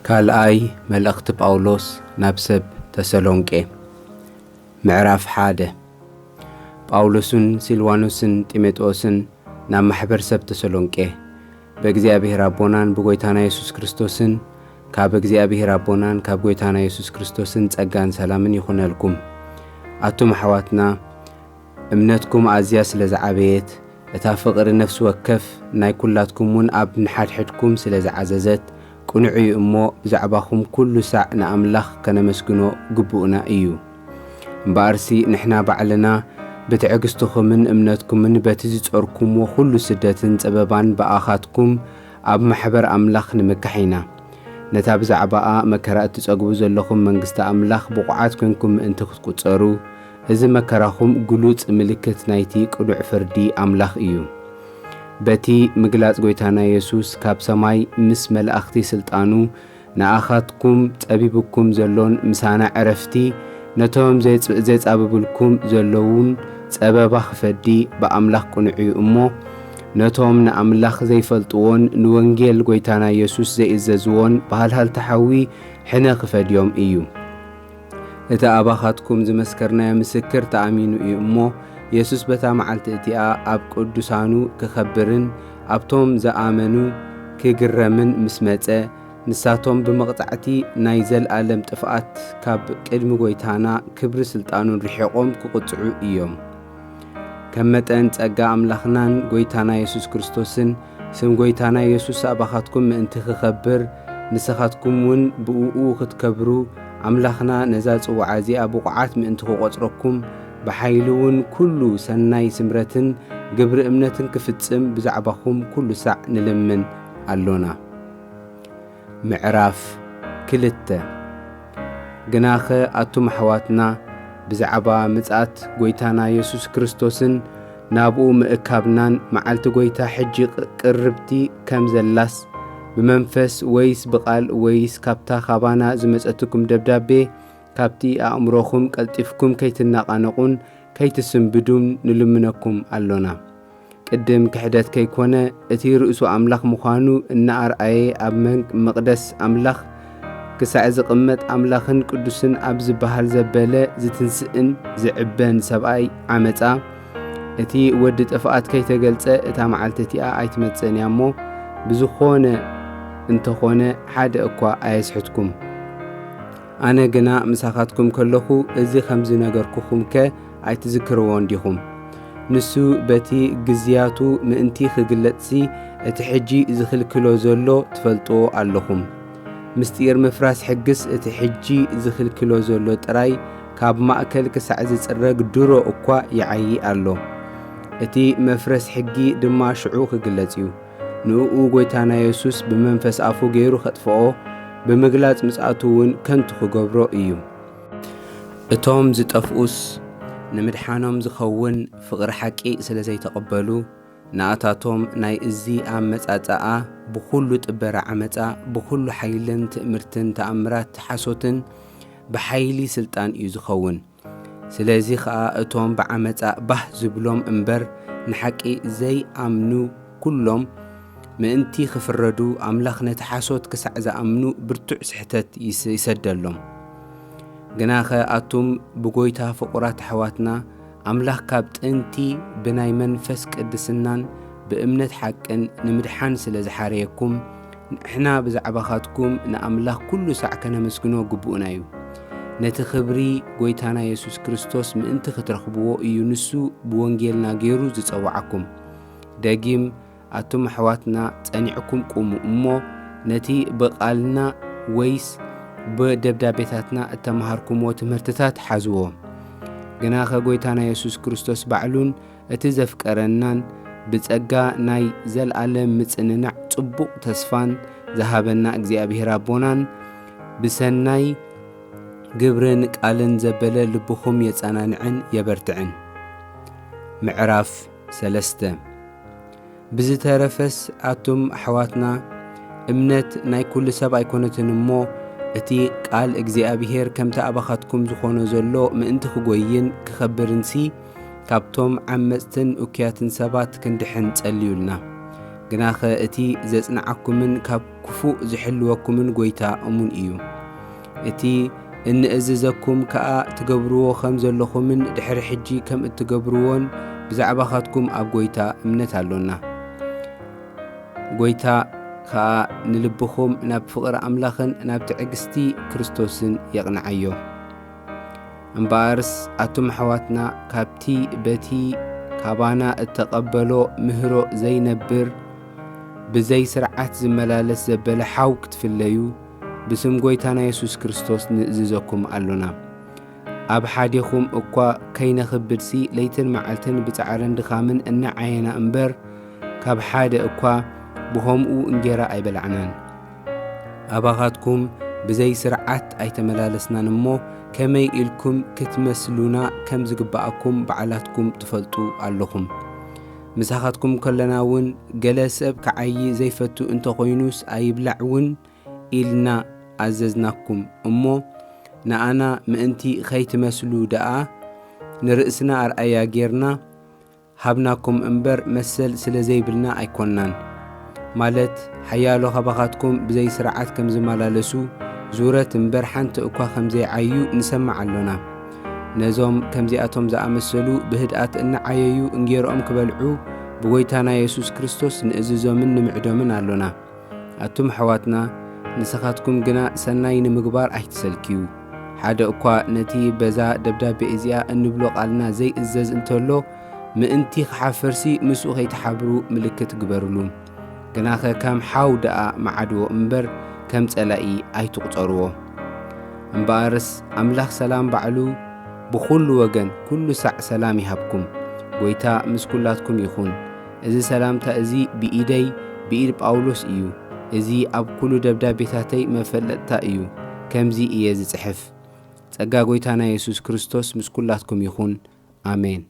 ካልኣይ መልእኽቲ ጳውሎስ ናብ ሰብ ተሰሎንቄ። ምዕራፍ ሓደ። ጳውሎስን ሲልዋኖስን ጢሞቴዎስን ናብ ማሕበር ሰብ ተሰሎንቄ። ብእግዚኣብሔር ኣቦናን ብጎይታና የሱስ ክርስቶስን፣ ካብ እግዚኣብሔር ኣቦናን ካብ ጎይታና የሱስ ክርስቶስን ጸጋን ሰላምን ይኹነልኩም። ኣቱም ኣሕዋትና፣ እምነትኩም ኣዝያ ስለ ዝዓበየት፣ እታ ፍቕሪ ነፍሲ ወከፍ ናይ ኩላትኩም እውን ኣብ ንሓድሕድኩም ስለ ዝዓዘዘት፣ ቅኑዕ እዩ እሞ ብዛዕባኹም ኩሉ ሳዕ ንኣምላኽ ከነመስግኖ ግቡእና እዩ። እምበኣርሲ ንሕና ባዕልና ብትዕግስትኹምን እምነትኩምን በቲ ዝጸርኩምዎ ኩሉ ስደትን ጸበባን ብኣኻትኩም ኣብ ማሕበር ኣምላኽ ንምካሕ ኢና። ነታ ብዛዕባኣ መከራ እትጸግቡ ዘለኹም መንግስቲ ኣምላኽ ብቑዓት ኮንኩም ምእንቲ ክትቁጸሩ፣ እዚ መከራኹም ግሉጽ ምልክት ናይቲ ቅኑዕ ፍርዲ ኣምላኽ እዩ። በቲ ምግላጽ ጎይታና የሱስ ካብ ሰማይ ምስ መላእኽቲ ስልጣኑ ንኣኻትኩም ጸቢብኩም ዘሎን ምሳና ዕረፍቲ ነቶም ዘይጽ-፣ ዘይጻብብልኩም ዘለዉን ጸበባ ክፈዲ ብኣምላኽ ቅኑዕ እዩ እሞ፣ ነቶም ንኣምላኽ ዘይፈልጥዎን ንወንጌል ጎይታና የሱስ ዘይእዘዝዎን ብሃልሃልቲ ሓዊ ሕነ ክፈድዮም እዩ። እቲ ኣባኻትኩም ዝመስከርናዮ ምስክር ተኣሚኑ እዩ እሞ፣ የሱስ በታ መዓልቲ እቲኣ ኣብ ቅዱሳኑ ክኸብርን ኣብቶም ዝኣመኑ ክግረምን ምስ መጸ፣ ንሳቶም ብመቕጻዕቲ ናይ ዘልኣለም ጥፍኣት ካብ ቅድሚ ጎይታና ክብሪ ስልጣኑን ርሒቖም ክቕጽዑ እዮም። ከም መጠን ጸጋ ኣምላኽናን ጎይታና የሱስ ክርስቶስን፣ ስም ጎይታና የሱስ ኣባኻትኩም ምእንቲ ክኸብር፣ ንስኻትኩም እውን ብእኡ ክትከብሩ፣ ኣምላኽና ነዛ ጽውዓ እዚኣ ብቑዓት ምእንቲ ክቖጽረኩም፣ ብሓይሊ እውን ኩሉ ሰናይ ስምረትን ግብሪ እምነትን ክፍጽም ብዛዕባኹም ኩሉ ሳዕ ንልምን ኣሎና። ምዕራፍ ክልተ። ግናኸ ኣቱም ኣሕዋትና፣ ብዛዕባ ምጽኣት ጐይታና የሱስ ክርስቶስን ናብኡ ምእካብናን፣ መዓልቲ ጐይታ ሕጂ ቕ-፣ ቅርብቲ ከም ዘላስ፣ ብመንፈስ ወይስ ብቓል ወይስ ካብታ ኻባና ዝመጸትኩም ደብዳቤ፣ ካብቲ ኣእምሮኹም ቀልጢፍኩም ከይትነቓነቑን ከይትስንብዱን ንልምነኩም ኣሎና። ቅድም ክሕደት ከይኮነ፣ እቲ ርእሱ ኣምላኽ ምዃኑ እናኣርኣየ ኣብ መን-፣ መቕደስ ኣምላኽ ክሳዕ ዝቕመጥ፣ ኣምላኽን ቅዱስን ኣብ ዝበሃል ዘበለ ዝትንስእን ዝዕበን ሰብኣይ ዓመጻ፣ እቲ ወዲ ጥፍኣት ከይተገልጸ፣ እታ መዓልቲ እቲኣ ኣይትመጽእን እያ እሞ፣ ብዝኾነ እንተኾነ ሓደ እኳ ኣየስሕትኩም። ኣነ ግና ምሳኻትኩም ከለኹ እዚ ከም ዝነገርኩኹምከ ኣይትዝክርዎን ዲኹም? ንሱ በቲ ግዝያቱ ምእንቲ ኽግለጽሲ፣ እቲ ሕጂ ዝኽልክሎ ዘሎ ትፈልጥዎ ኣለኹም። ምስጢር ምፍራስ ሕግስ እቲ ሕጂ ዝኽልክሎ ዘሎ ጥራይ ካብ ማእከል ክሳዕ ዝጽረግ ድሮ እኳ ይዓዪ ኣሎ። እቲ መፍረስ ሕጊ ድማ ሽዑ ክግለጽ እዩ። ንእኡ ጐይታና የሱስ ብመንፈስ ኣፉ ገይሩ ኸጥፍኦ፣ ብምግላጽ ምጽኣቱ እውን ከንቱ ክገብሮ እዩ። እቶም ዝጠፍኡስ ንምድሓኖም ዝኸውን ፍቕሪ ሓቂ ስለ ዘይተቐበሉ፣ ንኣታቶም ናይ እዚ ኣመጻጽኣ ብኹሉ ጥበራ ዓመጻ፣ ብኹሉ ሓይልን ትእምርትን ተኣምራት ሓሶትን ብሓይሊ ስልጣን እዩ ዝኸውን። ስለዚ ኸኣ እቶም ብዓመጻ ባህ ዝብሎም እምበር ንሓቂ ዘይኣምኑ ኩሎም ምእንቲ ክፍረዱ ኣምላኽ ነቲ ሓሶት ክሳዕ ዝኣምኑ ብርቱዕ ስሕተት ይስ-፣ ይሰደሎም። ግናኸ ኣቱም ብጐይታ ፍቑራት ኣሕዋትና፣ ኣምላኽ ካብ ጥንቲ ብናይ መንፈስ ቅድስናን ብእምነት ሓቅን ንምድሓን ስለ ዝሓረየኩም፣ ንሕና ብዛዕባኻትኩም ንኣምላኽ ኩሉ ሳዕ ከነመስግኖ ግቡእና እዩ። ነቲ ኽብሪ ጐይታና የሱስ ክርስቶስ ምእንቲ ክትረኽብዎ እዩ ንሱ ብወንጌልና ገይሩ ዝጸውዓኩም። ደጊም ኣቱም ኣሕዋትና ጸኒዕኩም ቁሙ እሞ፣ ነቲ ብቓልና ወይስ ብደብዳቤታትና እተመሃርኩምዎ ትምህርትታት ሓዝዎ። ግናኸ ጐይታና የሱስ ክርስቶስ ባዕሉን እቲ ዘፍቀረናን ብጸጋ ናይ ዘልኣለም ምጽንናዕ ጽቡቕ ተስፋን ዝሃበና እግዚኣብሔር ኣቦናን ብሰናይ ግብርን ቃልን ዘበለ ልብኹም የጸናንዕን የበርትዕን። ምዕራፍ ሰለስተ። ብዝተረፈስ ኣቱም ኣሕዋትና፣ እምነት ናይ ኩሉ ሰብ ኣይኮነትን እሞ፣ እቲ ቃል እግዚኣብሔር ከምቲ ኣባኻትኩም ዝኾኖ ዘሎ ምእንቲ ክጎይን ክኸብርንሲ፣ ካብቶም ዓመጽትን እኩያትን ሰባት ክንድሕን ጸልዩልና። ግናኸ እቲ ዘጽንዓኩምን ካብ ክፉእ ዝሕልወኩምን ጐይታ እሙን እዩ። እቲ እንእዝዘኩም ከኣ ትገብርዎ ከም ዘለኹምን ድሕሪ ሕጂ ከም እትገብርዎን ብዛዕባኻትኩም ኣብ ጐይታ እምነት ኣሎና። ጐይታ ከኣ ንልብኹም ናብ ፍቕሪ ኣምላኽን ናብ ትዕግስቲ ክርስቶስን የቕንዓዮ። እምበኣርስ ኣቱም ኣሕዋትና፣ ካብቲ በቲ ካባና እተቐበሎ ምህሮ ዘይነብር፣ ብዘይ ስርዓት ዝመላለስ ዘበለ ሓው ክትፍለዩ፣ ብስም ጐይታና የሱስ ክርስቶስ ንእዝዘኩም ኣሎና። ኣብ ሓዴኹም እኳ ከይነኽብድሲ፣ ለይትን መዓልትን ብጻዕርን ድኻምን እናዓየና እምበር፣ ካብ ሓደ እኳ ብኸምኡ እንጌራ ኣይበላዕናን። ኣባኻትኩም ብዘይ ስርዓት ኣይተመላለስናን እሞ፣ ከመይ ኢልኩም ክትመስሉና ከም ዝግብኣኩም ባዕላትኩም ትፈልጡ ኣለኹም። ምሳኻትኩም ከለና እውን ገለ ሰብ ክዓዪ ዘይፈቱ እንተኾይኑስ ኣይብላዕ እውን ኢልና ኣዘዝናኩም እሞ፣ ንኣና ምእንቲ ኸይትመስሉ ደኣ ንርእስና ኣርኣያ ጌርና ሃብናኩም እምበር፣ መሰል ስለ ዘይብልና ኣይኮንናን። ማለት፣ ሓያሎ ካባኻትኩም ብዘይ ስርዓት ከም ዝመላለሱ፣ ዙረት እምበር ሓንቲ እኳ ከም ዘይዓዩ ንሰምዕ ኣሎና። ነዞም ከምዚኣቶም ዝኣመሰሉ ብህድኣት እናዓየዩ እንጌርኦም ክበልዑ ብጐይታና የሱስ ክርስቶስ ንእዝዞምን ንምዕዶምን ኣሎና። ኣቱም ኣሕዋትና፣ ንስኻትኩም ግና ሰናይ ንምግባር ኣይትሰልክዩ። ሓደ እኳ ነቲ በዛ ደብዳቤ እዚኣ እንብሎ ቃልና ዘይእዘዝ እንተሎ፣ ምእንቲ ክሓፍርሲ ምስኡ ከይትሓብሩ ምልክት ግበርሉ። ግናኸ ከም ሓው ደኣ መዓድዎ እምበር ከም ጸላኢ ኣይትቑጸርዎ። እምበኣርስ ኣምላኽ ሰላም ባዕሉ ብኹሉ ወገን ኩሉ ሳዕ ሰላም ይሃብኩም። ጐይታ ምስ ኩላትኩም ይኹን። እዚ ሰላምታ እዚ ብኢደይ ብኢድ ጳውሎስ እዩ። እዚ ኣብ ኩሉ ደብዳቤታተይ መፈለጥታ እዩ። ከምዚ እየ ዝጽሕፍ። ጸጋ ጐይታና የሱስ ክርስቶስ ምስ ኩላትኩም ይኹን። ኣሜን።